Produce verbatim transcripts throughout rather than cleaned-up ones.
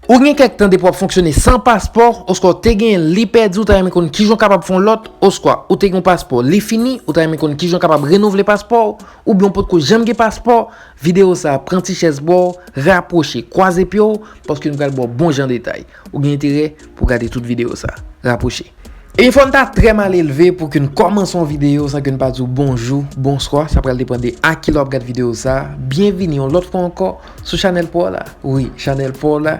Ou gen kèk tan depi w ap fonksyone san paspò, oswa w te genyen l, li pèdi, ou ta renmen konn kijan w kapab fè yon lòt, oswa ou te gen yon paspò, li fini, ou ta renmen konn kijan w kapab renouvle paspò w, oubyen w potko janm gen paspò, videyo sa a pran ti chèz ba w, rapwoche, kwaze pye w, paske nou pral ba w bon jan detay. Ou gen enterè pou w gade tout videyo sa a. Rapwoche. Ebyen, fò n ta trè malelve pou ke n kòmanse yon videyo san ke n pa di w bonjou, bonswa, sa pral depann de a kilè w ap gad videyo sa a. Byenvini yon lòt fwa ankò sou chanèl pa w la. Wi, chanèl pa w la.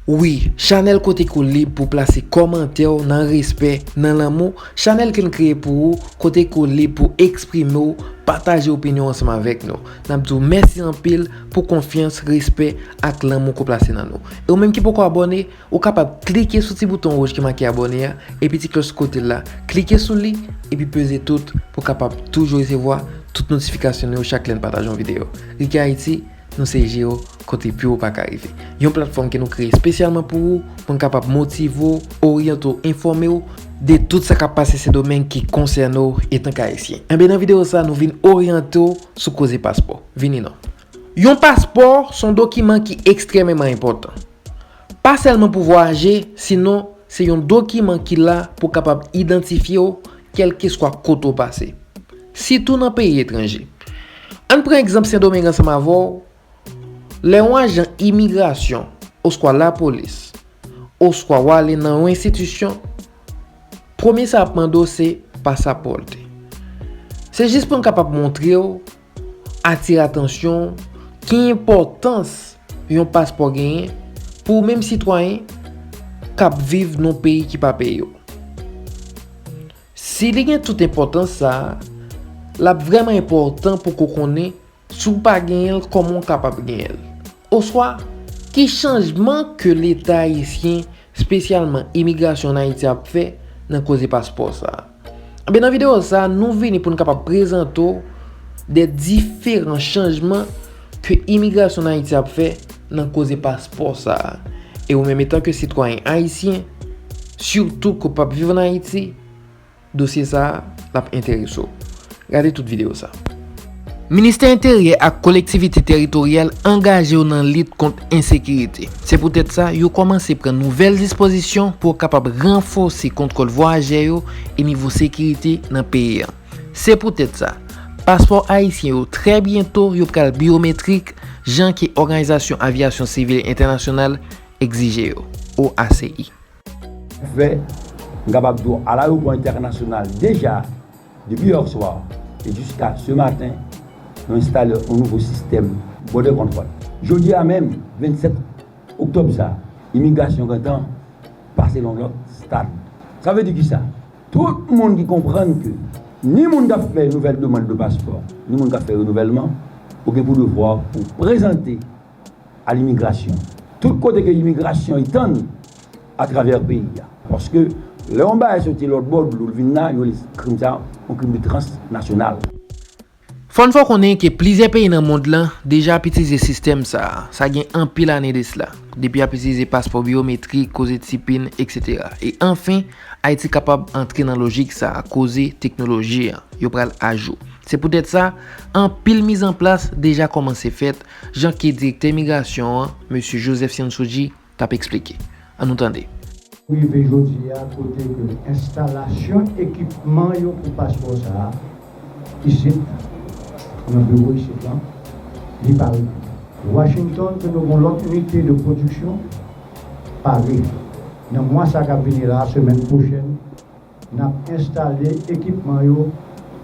Wi, chanèl kote ke w lib pou w plase kòmantè w nan respè, nan lanmou. Chanèl ke n kreye pou ou, kote ke w lib pou w eksprime w, pataje opinyon w ansanm avèk nou. N ap di w mèsi anpil pou konfyans, respè ak lanmou ke w plase nan nou. E ou menm ki poko abòne, ou kapab klike sou ti bouton wouj ki make abòne a, epi ti klòch sou kote l la. Klike sou li, epi peze tout pou w kapab toujou resevwa tout notifikasyon nou yo chak lè n pataje yon videyo. Ricky Haiti, nou se je w kote pi wo pa ka rive. Yon platfòm ke nou kreye espesyalman pou ou, pou n kapab motive w, oryante w, enfòme w de tout sa k ap pase Sendomeng ki konsène w etanke Ayisyen. Enben, nan videyo sa a, nou vin oryante w sou koze paspò. Vini non. Yon paspò se yon dokiman ki ekstrèmeman enpòtan. Pa sèlman pou vwayaje, sinon se yon dokiman ki la pou kapab idantifye w kèlkeswa kote w pase, sitou nan peyi etranje. Ann pran egzanp Sendomeng ansanm avè w. Lè yon ajan imigrasyon oswa lapolis, oswa w ale nan yon enstitisyon, premye sa y ap mande w se pasapò w te. Se jis pou n kapab montre w, atire atansyon w, ki enpòtans yon paspò genyen pou ou menm sitwayen k ap viv nan peyi ki pa peyi w. Si li gen tout enpòtans sa a, l ap vrèman enpòtan pou ke w konnen si w pa genyen l, kòman w kapab genyen l. Oswa, ki chanjman ke Leta ayisyen, espesyalman imigrasyon ann Ayiti ap fè nan koze paspò sa a. Enben, nan videyo sa a, nou vini pou n kapab prezante w de diferan chanjman ke imigrasyon ann Ayiti ap fè nan koze paspò sa a. E ou menm etanke sitwayen ayisyen, sitou ke w p ap viv ann Ayiti, dosye sa a, l ap enterese w. Gade tout videyo sa a. Ministè Enteryè ak Kolektivite Teritoryal angaje yo nan lit kont ensekirite. Se poutèt sa, yo kòmanse pran nouvèl dispozisyon pou yo kapab ranfòse kontwòl vwayajè yo e nivo sekirite nan peyi a. Se poutèt sa, paspò ayisyen yo trè byento yo pral biyometrik, jan ke Òganizasyon Avyasyon Sivil Entènasyonal egzije yo, O A C I. Fè, m kapab di w, a Ayewopò Entènasyonal, deja, depi yè swa e jiska se maten, nou enstale yon nouvo sistèm border control. Jodi a menm, vennsèt oktòb sa, imigrasyon gentan pase nan yon lòt stad. Sa vle di kisa? Tout moun ki konprann ke ni moun k ap fè nouvèl demann de paspò, ni moun k ap fè renouvèlman, ou gen pou devwa pou prezante a limigrasyon. Tout kote ke imigrasyon i tann atravè peyi a. Paske lè yon bagay soti lòt bò dlo, l vin la, yo rele krim sa yon krim de transnasyonal. Fò n fè w konnen ke plizyè peyi nan mond lan deja ap itilize sistèm sa a. Sa gen anpil ane de sila. Depi y ap itilize paspò biyometrik, koze tipin, etsetera. E anfen, Ayiti kapab antre nan lojik sa a, koze teknoloji an. Yo pral ajou. Se poutèt sa, anpil mizanplas deja kòmanse fèt, jan ke direktè imigrasyon an, mesye Joseph Siansoudji, t ap eksplike. Ann nou tande. Rive jodi a, kote ke enstalasyon ekipman yo pou paspò sa a, isit, nan biwo isit lan, li pare. Washington, ke nou gen yon lòt inite de pwodiksyon, pare. Nan mwa sa k ap vini la, semèn pwochèn, n ap enstale ekipman yo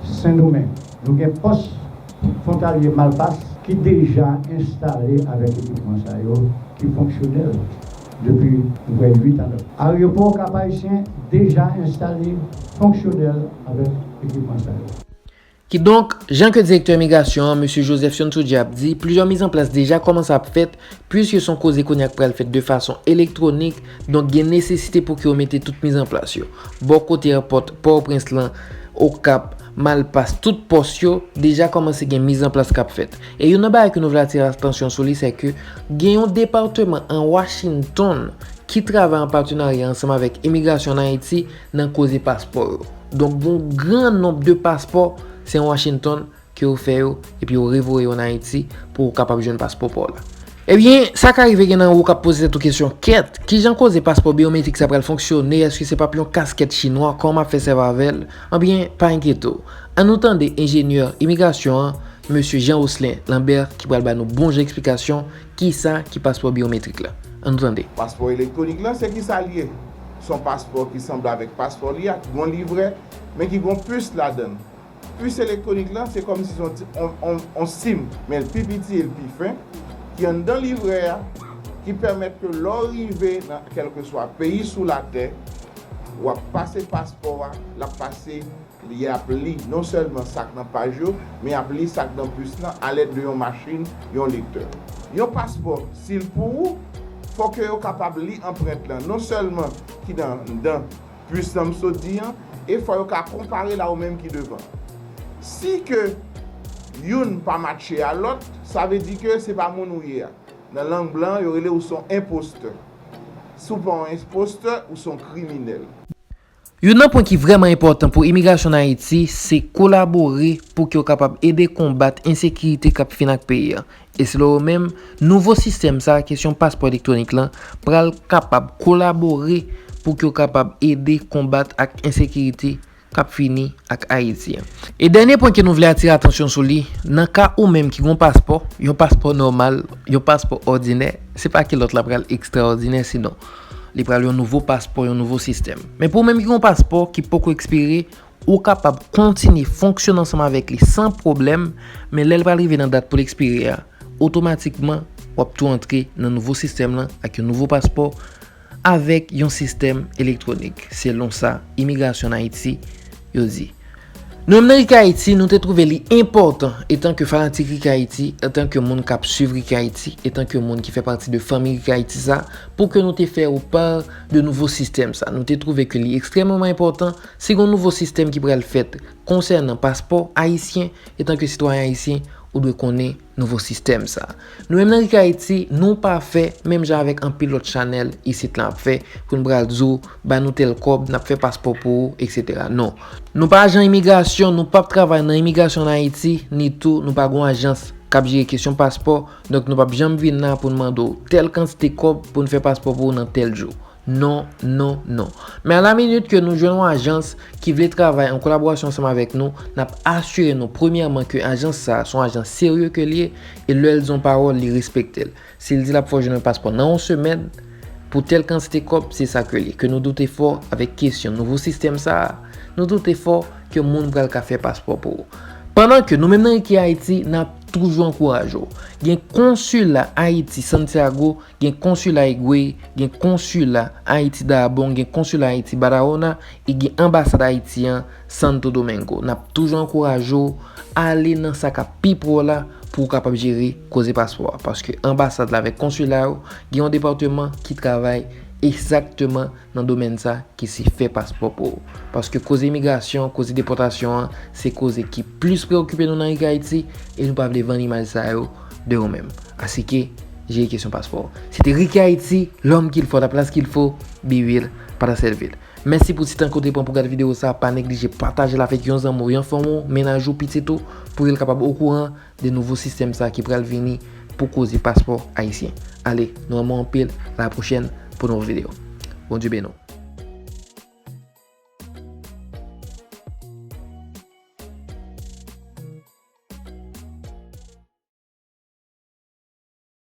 Sendomeng. Nou gen pòs fwontalye Malpas ki deja enstale avèk ekipman sa yo, ki fonksyonèl depi, m kwè, uit an. Ayewopò Kap Ayisyen deja enstale, fonksyonèl avèk ekipman sa yo. Kidonk, jan ke direktè imigrasyon an, mesye Joseph Siansoudji ap di, plizyè mizanplas deja kòmanse ap fèt, piske se yon koze kounye a k pral fèt de fason elektwonik, donk gen nesesite pou ke yo mete tout mizanplas yo. Bò kote èpòt Pòtoprens lan, Okap, Malpas, tout pòs yo, deja kòmanse gen mizanplas k ap fèt. E youn nan bagay ke nou vle atire atansyon sou li, se ke gen yon depatman an Washington ki travay an patenarya ansanm avèk imigrasyon ann Ayiti nan koze paspò yo. Donk, gen yon gran nonb de paspò, se an Washington ke yo fè yo, epi yo revoye yo ann Ayiti pou ou kapab jwenn paspò pa w la. Ebyen, sa ka rive gen nan ou k ap poze tèt ou kesyon, kèt, kijan koze paspò biyometrik sa pral fonksyone? Èske se p ap yon kaskèt chinwa? Kòman m ap fè sèvi avè l? Anbyen, pa enkyete w. An nou tande enjenyè imigrasyon an, mesye Jean Roslin Lambert, ki pral ba nou bon jan eksplikasyon kisa ki paspò biyometrik la. An nou tande. Paspò elektwonik lan, se kisa l ye? Se yon paspò ki sanble avèk paspò li a, ki gon livrè, men ki gon pis ladan l. Pis elektwonik lan, se kòmsi se yon ti, on, on, on sim, men l pi piti e l pi fen, ki anndan livrè a, ki pèmèt ke lè w rive nan kèlkeswa peyi sou latè, w ap pase paspò a, l ap pase, li ap li non sèlman sa k nan paj yo, men ap li sa k nan pis lan alèd de yon machin, yon lektè. Yon paspò, si l pou ou, fò ke yo kapab li anprent lan, non sèlman ki nan, nan pis lan m sot di an, e fò yo ka konpare l a ou menm ki devan. Si ke youn pa matche a lòt, sa vle di ke se pa moun ou ye a. Nan lang blan, yo rele ou se yon enpostè. Si w pa yon enpostè, ou se yon kriminèl. Youn nan pwen ki vrèman enpòtan pou imigrasyon an Ayiti, se kolabore pou ke yo kapab ede konbat ensekirite k ap fin ak peyi a. E selon yo menm, nouvo sistèm sa a, kesyon paspò elektwonik lan, pral kapab kolabore pou ke yo kapab ede konbat ak ensekirite k ap fini ak Ayiti an. E dènye pwen ke nou vle atire atansyon sou li, nan ka ou menm ki gon paspò, yon paspò nòmal, yon paspò òdinè, se pa ke lòt la pral ekstraòdinè, sinon li pral yon nouvo paspò, yon nouvo sistèm. Men pou ou menm ki gon paspò ki poko ekspire, ou kapab kontinye fonksyone ansanm avèk li san pwoblèm, men lè l pral rive nan dat pou l ekspire a, otomatikman, w ap tou antre nan nouvo sistèm lan ak yon nouvo paspò avèk yon sistèm elektwonik, selon sa imigrasyon an Ayiti yo di. Nou menm nan Riki Ayiti, nou te twouve li enpòtan, etanke fanatik Riki Ayiti, etanke moun k ap swiv Riki Ayiti, etanke moun ki fè pati de fanmi Riki Ayiti sa, pou ke nou te fè ou pa de nouvo sistèm sa. Nou te twouve ke li ekstrèmeman enpòtan, si gon nouvo sistèm ki pral fèt konsènan paspò ayisyen, etanke sitwayen ayisyen, ou dwe konnen nouvo sistèm sa. Nou menm nan Riki Ayiti, nou pa fè menm jan avèk anpil lòt chanèl isit lan ap fè, pou n pral di w, ba nou tèl kòb, n ap fè paspò pou ou, etsetera. Non. Nou pa ajan imigrasyon, nou p ap travay nan imigrasyon an Ayiti, ni tou nou pa gon ajans k ap jere kesyon paspò, donk nou p ap janm vin la pou n mande w tèl kantite kòb pou n fè paspò pou ou nan tèl jou. Non, non, non. Men alaminit ke nou jwenn yon ajans ki vle travay an kolaborasyon ansanm avèk nou, n ap asire nou premyèman ke ajans sa a se yon ajans serye ke l ye, e lè l di yon pawòl, li respekte l. Si l di l ap fè w jwenn yon paspò nan yon semèn, pou tèl kantite kòb, se sa ke l ye. Ke nou doute fò avèk kesyon nouvo sistèm sa a, nou doute fò ke moun pral ka fè paspò pou ou. Pandan ke nou menm nan Riki Ayiti, n ap toujou ankouraje w. Gen konsila Ayiti Santiago, gen konsila Higüey, gen konsila Ayiti Dajabón, gen konsila Ayiti Barahona, e gen anbasad Ayiti an Santo Domingo. N ap toujou ankouraje w ale nan sa k ap pi pre w la pou w kapab jere koze paspò a. Paske anbasad la avèk konsila yo gen yon depatman ki travay egzakteman nan domèn sa ki se fè paspò pou ou. Paske koze imigrasyon, koze depòtasyon an, se koze ki plis preokipe nou nan Riki Ayiti, e nou pa vle vann imaj sa yo de ou menm. Asike, jere kesyon paspò. Se te Riki Ayiti, l'homme qu'il faut, à la place qu'il faut, be real, pa nan sèl vil. Mèsi pou ti tan ke w te pran pou gade videyo sa, pa neglije pataje l avèk yon zanmi w, yon fanmi w, mennaj ou, pitit ou, pou yo kapab okouran de nouvo sistèm sa ki pral vini pou koze paspò ayisyen. Ale, nou renmen w anpil, a la pwochèn pou nouvo videyo. Bondye beni w.